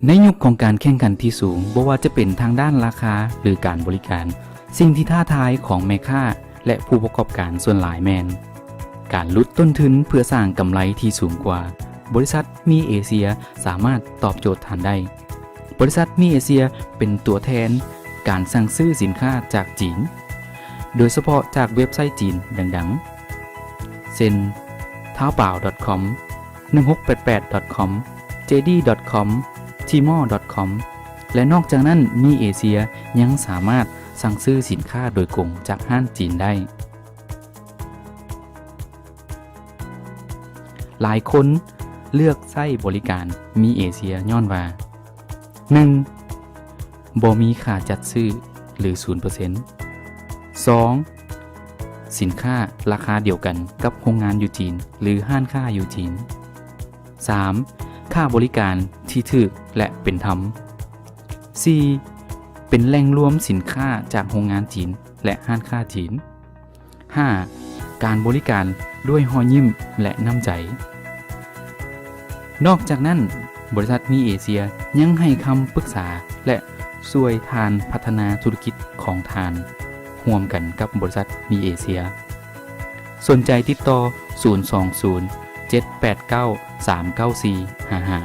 ໃນຍຸກຂອງການແຂ່ງຂັນທີ່ສູງ, ບໍ່ວ່າຈະເປັນທາງດ້ານລາຄາ ຫຼື ການບໍລິການ, ສິ່ງທີ່ທ້າທາຍຂອງແມ່ຄ້າ ແລະ ຜູ້ປະກອບການສ່ວນຫຼາຍແມ່ນ ການຫຼຸດຕົ້ນທຶນເພື່ອສ້າງກຳໄລທີ່ສູງກວ່າ. ບໍລິສັດມີເອເຊຍສາມາດຕອບໂຈດທ່ານໄດ້. ບໍລິສັດມີເອເຊຍເປັນຕົວແທນການສັ່ງຊື້ສິນຄ້າຈາກຈີນ, ໂດຍສະເພາະຈາກເວັບໄຊຈີນດັງໆ ເຊັ່ນ Taobao.com, ໜຶ່ງຫົກແປດແປດ .com, JD.com, Tmall.com ແລະ ນອກຈາກນັ້ນ ມີເອເຊຍຍັງສາມາດສັ່ງຊື້ສິນຄ້າໂດຍກົງຈາກຮ້ານຈີນໄດ້. ຫຼາຍຄົນເລືອກໃຊ້ບໍລິການມີເອເຊຍຍ້ອນວ່າ ໜຶ່ງ ບໍ່ມີຄ່າຈັດຊື້ ຫຼື ສູນເປີເຊັນ. ສອງ ສິນຄ້າລາຄາດຽວກັນກັບໂຮງງານຢູ່ຈີນ ຫຼື ຮ້ານຄ້າຢູ່ຈີນ. ສາມ ຄ່າບໍລິການທີ່ຖືກ ແລະ ເປັນທຳ. ສີ່ ເປັນແຫຼ່ງລວມສິນຄ້າຈາກໂຮງງານຈີນ ແລະ ຮ້ານຄ້າຈີນ. ຫ້າ ການບໍລິການດ້ວຍຮອຍຍິ້ມ ແລະ ນ້ຳໃຈ. ນອກຈາກນັ້ນ, ບໍລິສັດມີເອເຊຍຍັງໃຫ້ຄຳປຶກສາ ແລະ ຊ່ວຍທ່ານພັດທະນາທຸລະກິດຂອງທ່ານ ຮ່ວມກັນກັບບໍລິສັດມີເອເຊຍ. ສົນໃຈຕິດຕໍ່ ສູນສອງສູນ ເຈັດແປດເກົ້າ ສາມເກົ້າສີ່ ຫ້າຫ້າ.